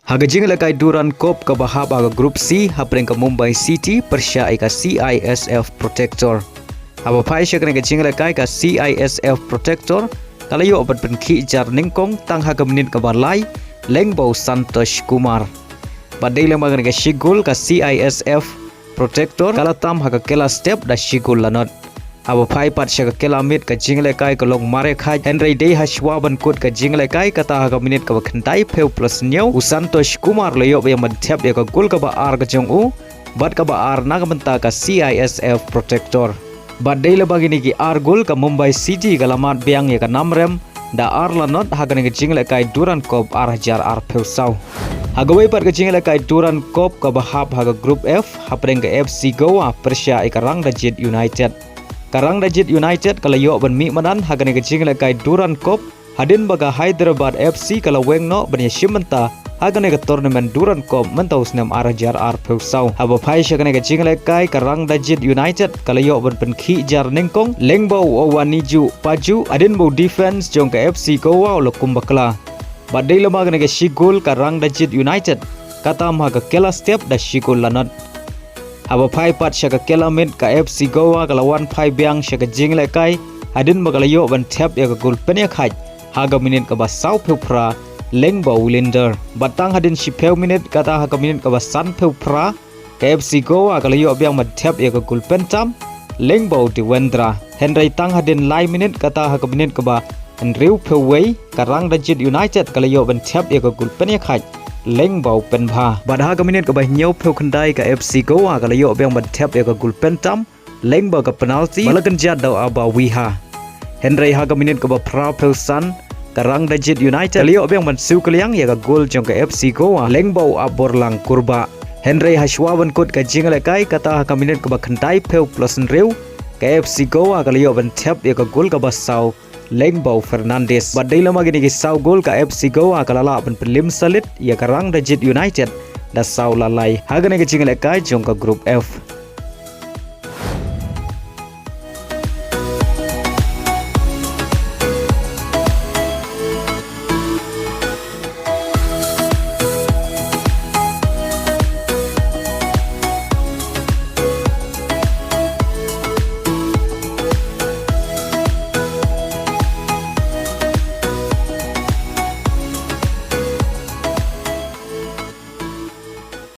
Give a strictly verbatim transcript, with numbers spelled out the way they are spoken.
Ha ka jingïalehkai Durand Cup kaba hap ha ka Group C, hapdeng ka Mumbai City pyrshah ïa ka C I S F Protector. Haba phai sha kane ka jingïalehkai, ka C I S F Protector ka la ïoh ban pynkhih jar nyngkong tang ha ka minit kaba lai, lyngba u Santosh Kumar. Bad dei lem bad kane ka shi gol, ka C I S F Protector ka la tam ha ka kylla step da shi gol la nod. Haba phai pat sha ka kylla miet, ka jingïalehkai ka long mar ïakhaiñ, hynrei dei ha shuwa ban kut ka jingïalehkai, kata ha ka minit kaba khyndai phew plus hynñiew, u Santosh Kumar la ïoh biang ban thep ïa ka gol kaba ar ka jong u, bad kaba ar na ka bynta ka C I S F Protector. Bad dei lem bad kine ki ar gol, ka Mumbai City ka la mad biang ïa ka namrem da ar la nod ha kane ka jingïalehkai Durand Cup ar hajar arphew saw. Ha kawei pat ka jingïalehkai Durand Cup kaba hap ha ka Group F, hapdeng ka F C Goa pyrshah ïa ka Rangnajit United. Ka Rangnajit United ka la ïoh ban mih madan ha kane ka jingïalehkai Durand Cup, hadien ba ka Hyderabad F C ka la weng noh ban ïashim bynta ha kane ka tournament Durand Cup mynta u snem ar hajar arphew saw. Haba phai sha kane ka jingïalehkai, ka Rangnajit United ka la ïoh ban pynkhih jar nyngkong, lyngba u Owaniju Paju, hadien ba u defense jong ka F C Goa u la kum bakla. Bad dei lem bad kane ka shi gol, ka Rangnajit United ka tam ha ka kylla step da shi gol la nod. Haba phai pat sha ka kylla miet, ka F C Goa ka la wan phai biang sha ka jingïalehkai, hadien ba ka la ïoh ban thep ïa ka gol pynïakhaiñ ha ka minit kaba saw phew phra, lyngba u Willinder. Bad tang hadien shi phew minit, kata ha ka minit kaba san phew phra, ka F C Goa ka la ïoh biang ban thep ïa ka gol pyntam, lyngba u Dewendra. Hynrei tang hadien lai minit, kata ha ka minit kaba hynriew phew wei, ka Rangnajit United ka la ïoh ban thep ïa ka gol pynïakhaiñ, lyngba u Penbha. Bad ha ka minit kaba hynñiew phew khyndai, ka F C Goa ka la ïoh biang ban thep ïa ka gol pyntam, lyngba ka penalty ba la kynjat da u Aba Wiha. Hynrei ha ka minit kaba phra phew san, ka Rangnajit United ka la ïoh biang ban siew kylliang ïa ka gol jong ka F C Goa, lyngba u Apborlang Kurbah. Hynrei ha shuwa ban kut ka jingïalehkai, kata ha ka minit kaba khyndai phew plus hynriew, ka F C Goa ka la ïoh ban thep ïa ka gol kaba saw, lyngba u Fernandes. Bad dei lem bad kine ki saw gol, ka F C Goa ka la lah ban pynlimsalit ïa ka Rangnajit United da saw la lai ha kane ka jingïalehkai jong ka Group F.